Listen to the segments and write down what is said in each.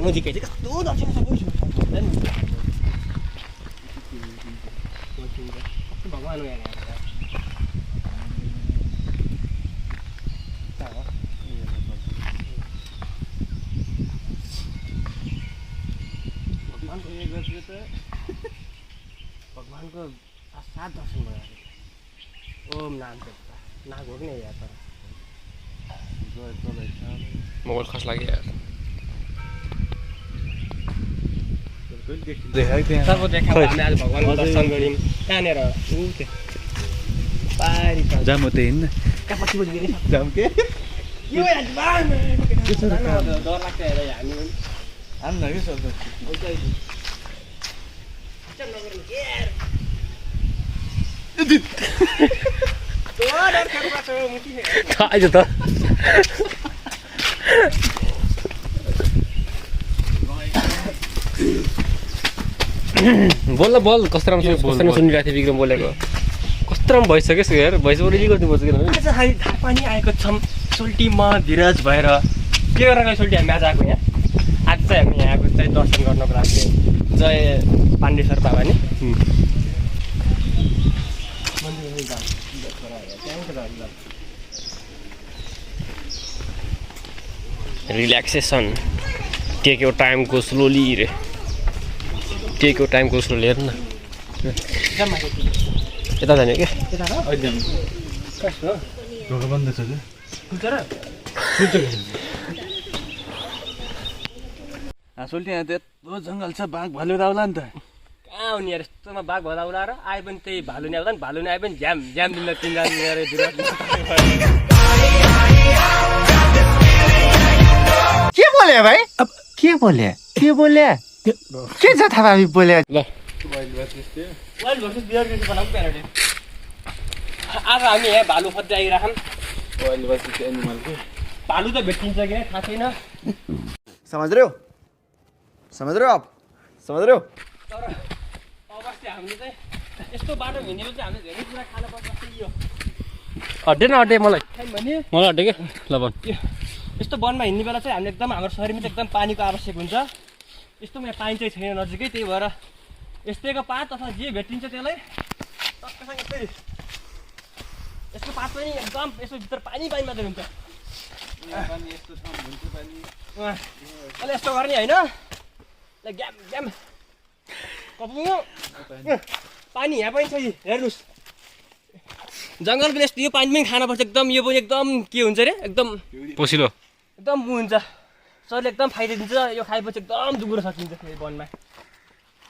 नजिकै चाहिँ कस्तो दक्षिण सबै छु भगवान भगवानको सात दर्शन भयो ओम नाम नाग हो कि नहीं यार मोबाइल खस लाग्यो यार सबको देखा हामीले आज भगवानको दर्शन गऱ्यौँ कहाँनिर पारी जाम त हिँड्न कहाँ पछि पछि जाम के डर लाग्छ हेर हामी आम न के सक्छ खायो त बोल बोल कस्तो राम्रो सुनिरहेको थिएँ विक्रम बोलेको कस्तो राम्रो भइसक्यो यार भइसक्यो रेडी गरिदिनुपर्छ किनभने आज हामी थाहा पनि आएको छौँ सोल्टीमा धिरज भएर के गरेर सोल्टी हामी आज आएको यहाँ आज चाहिँ हामी यहाँको चाहिँ दर्शन गर्नको लागि जय पाण्डेश्वर बाबा नि relaxation take your time go slowly रे take your time go slowly हेर्नु न यता जाने क्या ढोका बन्द छ सोल्टी यहाँ त यत्रो जङ्गल छ बाघ भालु आउला नि त कहाँ आउने यार यस्तोमा बाघ भएर आउला र आए पनि त्यही भालु नि आउँदा नि भालु नि आए पनि झ्याम झ्याम दिँदा तिनजना के बोले भाइ अब के बोले के बोले के छ थाहा हामी बोले ल आज हामी यहाँ भालु खोज्दै आइराखौँ भालु त भेटिन्छ कि थाहा छैन समझ रहे हो आप समझ रहे हो तर अवश्य हामीले चाहिँ यस्तो बाटो हिँडेर चाहिँ हामीले धेरै कुरा खानु पर्छ यो अड्डे न अड्डे मलाई भने मलाई अड्डे के ल भन् यस्तो वनमा हिँड्ने बेला चाहिँ हामीले एकदम हाम्रो शरीरमा चाहिँ एकदम पानीको आवश्यक हुन्छ यस्तोमा यहाँ पानी चाहिँ छैन नजिकै त्यही भएर यस्तैको पात अथवा जे भेटिन्छ त्यसलाई टक्कसँग यस्तै यसको पात पनि एकदम यसको भित्र पानी पानी मात्रै हुन्छ अहिले यस्तो गर्ने होइन ग्याम ग्याम कपुङ्गो पानी यहाँ पनि छ हेर्नुहोस् जङ्गल पनि यस्तो यो पानी पनि खानुपर्छ एकदम यो पनि एकदम के हुन्छ अरे एकदम पोसिलो एकदम हुन्छ शरीरले एकदम फाइदा दिन्छ यो खाएपछि एकदम दुब्रो सकिन्छ यो वनमा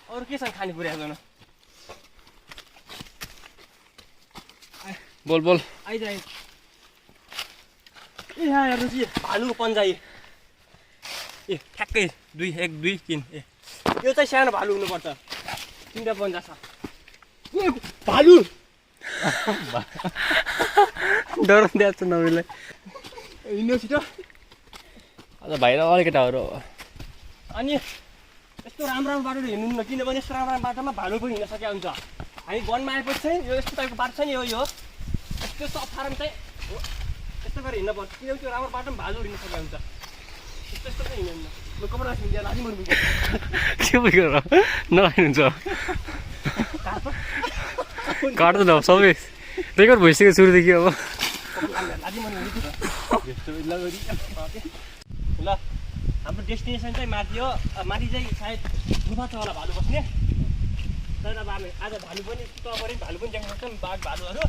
अरू के छ खानेकुरा हेर्नु बोल बोल आइज ए यहाँ हेर्नुहोस् यो भालुको पन्जा ए ठ्याक्कै 2 1 2 3 ए यो चाहिँ सानो भालु हुनुपर्छ 3टा पन्जा छ भालु डराउँदै छ नमिलाई हिँड्नु छिटो आज भाइ र अलिकताहरू अनि यस्तो राम्रो राम्रो बाटो हिँड्नु न किनभने यस्तो राम्रो राम्रो बाटोमा भालु पनि हिँड्न सकेका हुन्छ हामी वनमा आएपछि चाहिँ यो यस्तो टाइपको बाटो छ नि यो यस्तो अप्ठ्यारोमा चाहिँ यस्तो गरेर हिँड्नुपर्छ किनभने त्यो राम्रो बाटोमा भालु हिँड्न सकेका हुन्छ यस्तो यस्तो चाहिँ हिँड्नु म कपडा छिन्दिया लाजी मन पुग्यो के पुग्यो र नलाइनुहुन्छ काट्दैन अब सबै रेकर्ड भइसक्यो सुरुदेखि अब लाजी मन ल हाम्रो डेस्टिनेसन चाहिँ माथि हो माथि चाहिँ सायद गुफा छ होला भालु बस्ने तर अब हामी आज भालु पनि तपरि भालु पनि देख्न सक्छौँ बाघ भालुहरू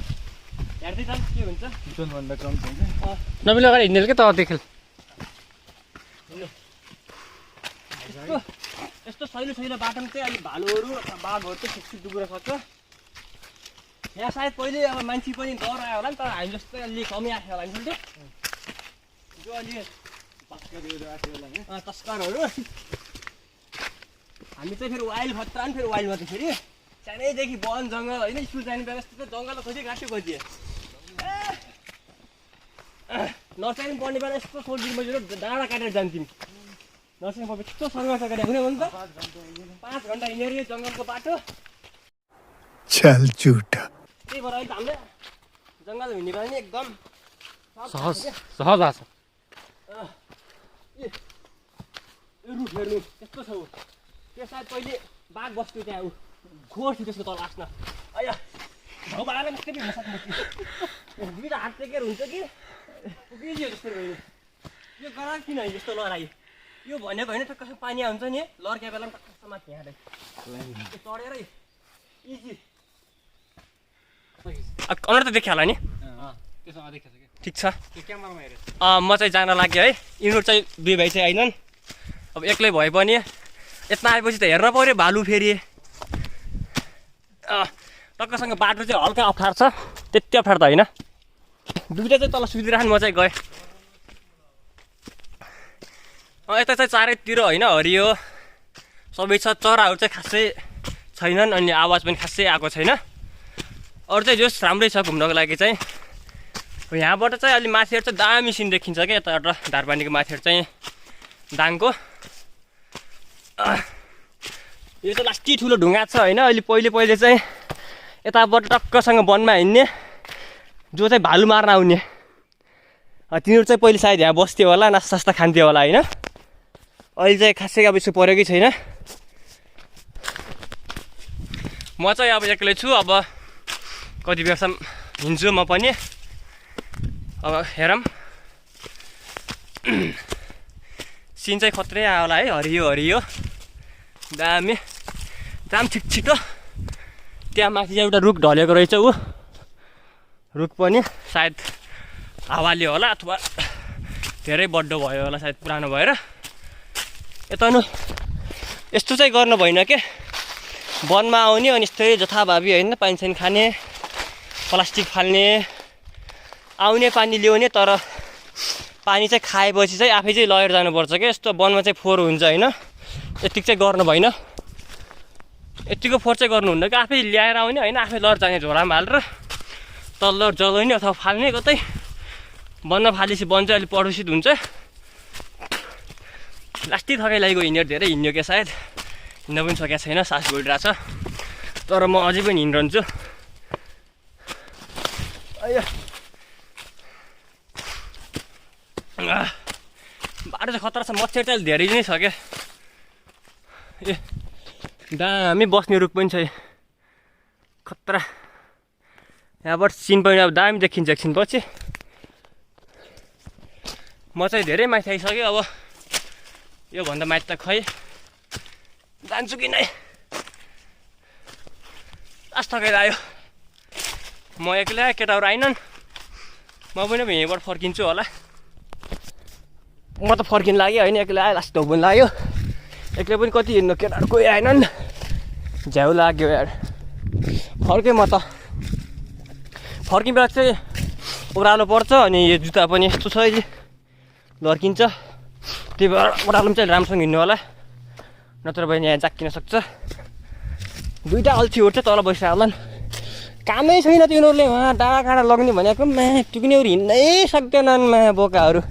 हेर्दै जाऊँ के हुन्छ भन्दा कम छ नमिलो अगाडि हिँड्ने के त देखेल यस्तो सहिलो सहिलो बाटोमा चाहिँ अलि भालुहरू बाघहरू चाहिँ छिटछिट डुब्न सक्छ यहाँ सायद पहिले अब मान्छे पनि डर आयो होला नि तर हामी जस्तै अलि कमै आएको होला नि जो अलि तस्करहरू हामी चाहिँ फेरि वाइल्ड खतरा नि फेरि वाइल्डमा चाहिँ फेरि सानैदेखि वन जङ्गल होइन स्कुल जाने व्यवस्था त जङ्गल खोजी गाँसै खोजिए नर्सरी पढ्ने बेला यस्तो सोल्टी मजुर डाँडा काटेर जान्थ्यौँ नर्सरी पढ्दा यस्तो सङ्घर्ष गरेर हुने भने त 5 घन्टा हिँडेर यो जङ्गलको बाटो चल झुटा त्यही भएर अहिले हामीले जङ्गल हिँड्ने बेला नि एकदम सहज सहज आछ रुख हेर्नु यस्तो छ ऊ त्यो सायद पहिले बाघ बस्थ्यो त्यहाँ ऊ घोर थियो त्यसको तल आस्न अया घाउ बाघलाई मात्रै हिँड्न सक्नु दुईवटा हात टेकेर हुन्छ कि पुगिदियो जस्तो भयो यो गराएको किन यस्तो लडाइ यो भनेको होइन टक्कसँग पानी आउँछ नि लड्के बेला पनि टक्कसँग माथि यहाँले चढेरै इजी अनुहार त देखिहाल्यो नि ठिक छ म चाहिँ जान लाग्यो है यिनीहरू चाहिँ दुई भाइ चाहिँ आइनन् अब एक्लै भए पनि यता आएपछि त हेर्न पऱ्यो भालु फेरि टक्कसँग बाटो चाहिँ हल्का अप्ठ्यारो छ त्यति अप्ठ्यारो त होइन दुईवटा चाहिँ तल सुतिरहनु म चाहिँ गएँ यता चाहिँ चारैतिर होइन हरियो सबै छ चराहरू चाहिँ खासै छैनन् अनि आवाज पनि खासै आएको छैन अरू चाहिँ जोस् राम्रै छ घुम्नको लागि चाहिँ यहाँबाट चाहिँ अलि माथिहरू चाहिँ दामी सिन देखिन्छ क्या यता एउटा धारपानीको माथिहरू चाहिँ दाङको यो चाहिँ लास्टी ठुलो ढुङ्गा छ होइन अहिले पहिले चाहिँ यताबाट टक्कसँग वनमा हिँड्ने जो चाहिँ भालु मार्न आउने तिनीहरू चाहिँ पहिले सायद यहाँ बस्थ्यो होला नास्ता खान्थ्यो होला होइन अहिले चाहिँ खासै अब यसो परेकै छैन म चाहिँ अब एक्लै छु अब कति बेरसम्म हिँड्छु म पनि अब हेरौँ सिन चाहिँ खत्रै आयो होला है हरियो दामी दाम ठिक छिटो त्यहाँ माथि चाहिँ एउटा रुख ढलेको रहेछ ऊ रुख पनि सायद हावाले होला अथवा धेरै बड्डो भयो होला सायद पुरानो भएर यता नु यस्तो चाहिँ गर्नु भएन के वनमा आउने अनि यस्तै जथाभावी होइन पानी सानी खाने प्लास्टिक फाल्ने आउने पानी ल्याउने तर पानी चाहिँ खाएपछि चाहिँ आफै चाहिँ लगेर जानुपर्छ क्या यस्तो वनमा चाहिँ फोहोर हुन्छ होइन यतिको चाहिँ गर्नु भएन यतिको फोहोर चाहिँ गर्नुहुन्न कि आफै ल्याएर आउने होइन आफै लगेर जाने झोलामा हालेर तल्लो जलाउने अथवा फाल्ने कतै वनमा फालेपछि वन चाहिँ अलिक प्रदूषित हुन्छ लास्टी थकाइ लागेको हिँडेर धेरै हिँड्यो क्या सायद हिँड्न पनि सकेको छैन सास गइरहेको छ तर म अझै पनि हिँडिरहन्छु बाटो चाहिँ खतरा छ मच्छर चाहिँ धेरै नै छ क्या ए दामी बस्ने रुख पनि छ खतरा यहाँबाट सिन पनि अब दामी देखिन्छ एकछिनपछि म चाहिँ धेरै माथि आइसक्यो अब योभन्दा माथि त खै जान्छु कि नै लास्ट थकाइलायो म एक्लै केटाहरू आइनन् म पनि अब यहीँबाट फर्किन्छु होला म त फर्किनु लाग्यो होइन एक्लै आयो लास्ट पनि लाग्यो एक्लै पनि कति हिँड्नु केटाहरू कोही आएनन् झ्याउ लाग्यो यार फर्केँ म त फर्किने बेला चाहिँ ओह्रालो पर्छ अनि यो जुत्ता पनि यस्तो छ अहिले लड्किन्छ त्यही भएर ओह्रालो पनि चाहिँ राम्रोसँग हिँड्नु होला नत्र भने यहाँ जाक्किन सक्छ दुईवटा अल्छीहरू चाहिँ तल बसिरहेको होला कामै छैन तिनीहरूले उहाँ डाँडा काँडा लग्ने भनेको मा त्यो पनि हिँड्नै सक्दैनन् मा बोकाहरू